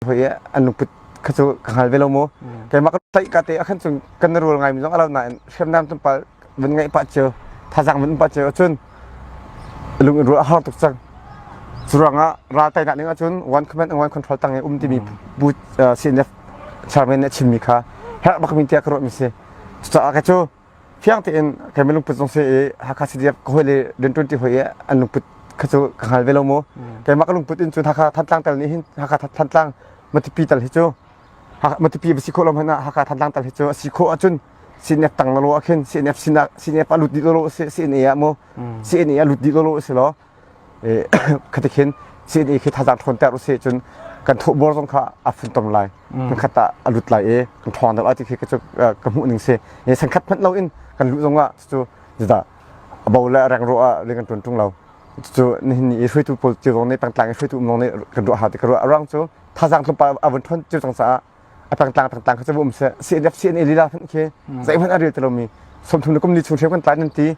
Hoi an lungput kha cu ka hngal ve lo mu. Keimah ka tlaih ka te ahkhan cun kan rual ngaimi zong a lo nain hriamnam tlawmpal vun ngeih pah cio, thazaang vun pah cio ahcun lung in ruah a har tuk cang. Cu ruangah ral teinak ding ahcun one command and one control tang i um timi bu CNF chairman nih a chimmi kha herh bakmi tiah ka ruahmi si. Cucaah ka cu fiang tein keimah lungput zong si i Hakha CDF ka hawile rianṭuanṭi hawi i an lungput kha cu ka hngal ve lo mu. Keimah ka lungput in cun Hakha Thantlang tal nih hin Hakha Thantlang Matupi tal hi cu Matupi va si khawh lo hmanh ah Hakha Thantlang tal hi cu a si khawh ahcun CNF tang lalo ah khin CNF sinah CNF a lut dih lalo si CNA ah mu CNA a lut dih lalo si law khati khin CNA khi thazaang ṭhawnter usih cun kan thawhbor zong kha a funtom lai kan ah a lut lai i kan ṭhawng deuh lai ti khi ka ka hmuh ning si sankhat hmanh lo in kan luh zong ah cu zedah a bo le a reng ruah ah rian kan ṭuan ṭung lo cu nihin ni i hruaitu pawl cio zong nih pengtlang i hruaitu um zong nih kan ruah hau ti ka ruah a ruang cu thazaang tlawmpal a vun ṭhawn cio cang caah a pengtlang pengtlang kha cu um seh CNF CNA lila hmanh khi zeihmanh a rel ti lomi 30 le kum li chung hriam kan tlai nan ti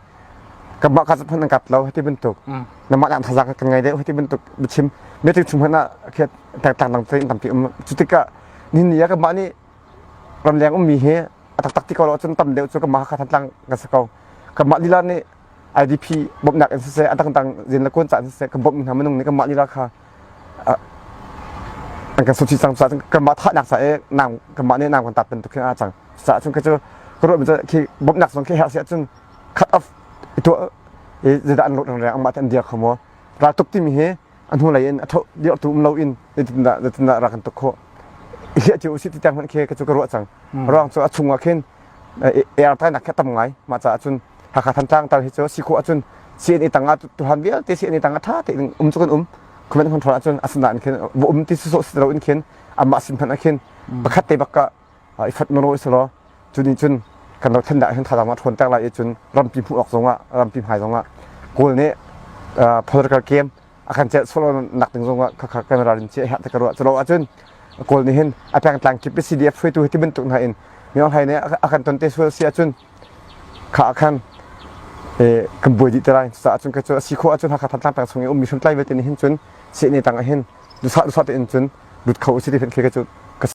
kanmah ka hmanh an kap lo hiti bantuk namah nak thazaang kan ngei deuh hiti bantuk biachim meeting chung hmanh ah khi pengtlang dang te tampi um cu tikah nihin ni ah kanmah nih ramleng ummi hi a taktak ti ko lo cun tam deuh cu kanmah Hakha Thantlang kan si ko kanmah lila nih IDP bawmhnak in siseh a dangdang zin le kawn ca in siseh kan bawmhmi hna minung nih kanmah lila kha an kan sut cang caah kanmah thahnak ca i naam kanmah nih naam kan tat bantuk khin aa cang caah cun khi cu ka ruahmi cu khi bawmhnak zong khi herh si ahcun cut off i tuah i zeidah an lawt rengreng amah te an dir kho maw raltuk timi hi a hnulei in a tho dirtu um loin zeitindah zeitindah rak kan tuk khawh i hliah cio usih ti tiang hmanh khi ka cu ka ruah cang ruang cu a chungah khin air tainak khi a tam ngai mah caah cun Hakha Thantlang tal hi cu si khawh ahcun CNA tangah tuhan vialte CNA tangah ṭha tein um cu kan um command control ahcun asinain khin va um ti sawsawh si loin khin amah sin hmanh ah khin pakhat te bak ka i fat noro si law cu nih cun kan lo thlen dah hin thazaang a ṭhawn ter lai i cun rampi hmuh awk zongah rampi hmai zongah Kawl nih political game a kan celh sual nak ding zongah khakha kan ralrin cia herh te ka ruah cu lo ahcun Kawl nih hin a pengtlang kip CDF hruaitu hi ti bantuk hna in Min Aung Hlaing nih a kan ton te sual si ahcun kha ah khan kan buai dih te lai cucaah cun cu a si khawh ahcun Hakha Thantlang peng chung i ummi hriamtlai vialte nih hin cun CNA tang ah hin duhsah duhsah tein cun lut kho usih ti khi cu.